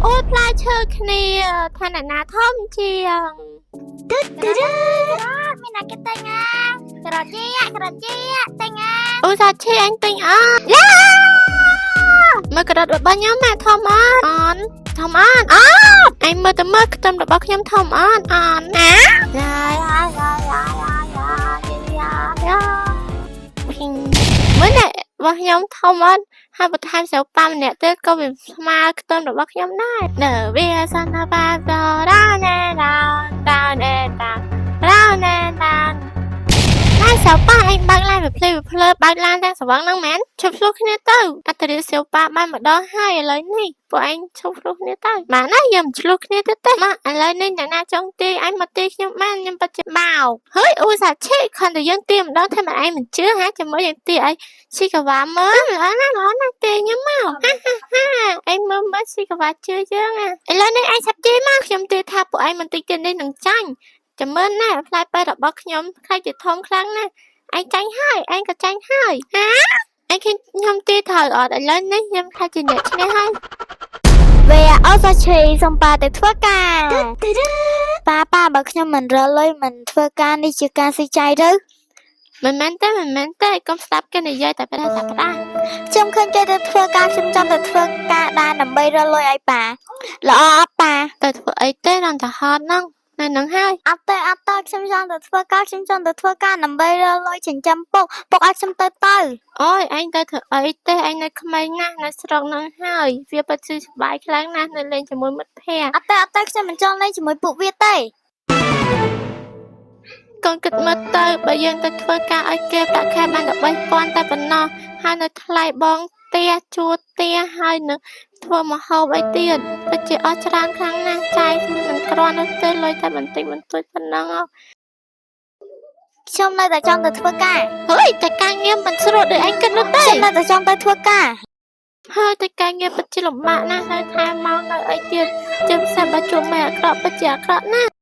អូយផ្លែឈើគ្នាថាអ្នកណាធំជាង ទឹទឹមានអ្នកគេទិញអាក្រជាក្រជាទិញអា អូសាឈីអញទិញអត់យ៉ាមើលក្រដរបស់ខ្ញុំម៉ែធំអត់អនធំអត់អត់អញមើលទៅមើលខ្ទឹមរបស់ខ្ញុំធំអត់អនណាយ៉ាយ៉ាយ៉ាយ៉ាយ៉ាយ៉ាយ៉ាភីងមើលណែរបស់ខ្ញុំធំអត់ហើយបន្ថែមស្រូវប៉ាម្នាក់ទៀតក៏វាស្មើខ្ទឹមរបស់ខ្ញុំដែរនៅវាសនបាតរ៉ាណែរ៉ាតាណែតារ៉ាណែតា ឡានសិលប៉ាឯងបើកឡានវាភ្លេវាភ្លើបើកឡានទាំងស្វឹងហ្នឹងមែនឈប់ឆ្លោះគ្នាទៅអត្តរិយសិលប៉ាបានមកដល់ហើយឥឡូវនេះពួកឯងឈប់ឆ្លោះគ្នាទៅបានណាយើងមិនឆ្លោះគ្នាទៀតទេមកឥឡូវនេះអ្នកណាចង់ទាយឯងមកទាយខ្ញុំបានខ្ញុំពិតជាបោកហើយអូសាឆេខំតែយើងទាយម្ដងថាមិនឯងមិនជឿហាចាំមើលយើងទាយឲ្យស៊ីកាវ៉ាមើលល្អណាស់ល្អណាស់ទាយខ្ញុំមកហាហាហាឯងមើលមើលស៊ីកាវ៉ាជឿយើងអាឥឡូវនេះឯងឆាប់ទាយមកខ្ញុំទាយថាពួកឯងមិនតិចទៀតនេះនឹងចាញ់ចាំមើលណាផ្លែប៉េរបស់ខ្ញុំខ្លាចជាធំខ្លាំងណាស់ ឯងចាញ់ហើយឯងក៏ចាញ់ហើយហាឯងឃើញខ្ញុំទីត្រូវអត់ឥឡូវនេះខ្ញុំថាជាអ្នកឈ្នះហើយ វេអូសាឈីសំប៉ាទៅធ្វើការប៉ាប៉ាបើខ្ញុំមិនរកលុយមិនធ្វើការនេះជាការស៊ីចាយឬ មិនមែនទេមិនមែនទេកុំស្ដាប់គេនិយាយតែប្រះតែប្រះ ខ្ញុំឃើញគេទៅធ្វើការខ្ញុំចង់ទៅធ្វើការដែរដើម្បីរកលុយឲ្យប៉ាល្អអត់ប៉ា ទៅធ្វើអីទេរំតែហត់ហ្នឹងនៅហ្នឹងហើយ អត់ទេអត់ទេខ្ញុំចង់ទៅធ្វើការខ្ញុំចង់ទៅធ្វើការដើម្បីរកលុយចិញ្ចឹមពុកពុកឲ្យខ្ញុំទៅទៅ អូយឯងទៅធ្វើអីទេឯងនៅក្មេងណាស់នៅស្រុកហ្នឹងហើយវាពិតជាសប្បាយខ្លាំងណាស់នៅលេងជាមួយមិត្តភក្តិ អត់ទេអត់ទេខ្ញុំមិនចង់លេងជាមួយពួកវាទេ កូនគិតមើលទៅបើយើងទៅធ្វើការឲ្យគេប្រាក់ខែបានតែ3000តែប៉ុណ្ណោះហើយនៅថ្លៃបងផ្ទះជួលផ្ទះហើយនឹងធ្វើម្ហូបអីទៀតពិតជាអស់ច្រើនខ្លាំងណាស់ចាយមិនគ្រាន់នោះទេលុយតែបន្តិចបន្តួចប៉ុណ្ណឹងហ៎ ខ្ញុំនៅតែចង់ទៅធ្វើការ ហើយតែការងារមិនស្រួលដូចឯងគិតនោះទេ ខ្ញុំនៅតែចង់ទៅធ្វើការ ហើយតែការងារពិតជាលំបាកណាស់នៅថែម៉ោងនៅអីទៀតជាពិសេសបើជួបមេអាក្រក់ពិតជាអាក្រក់ណាស់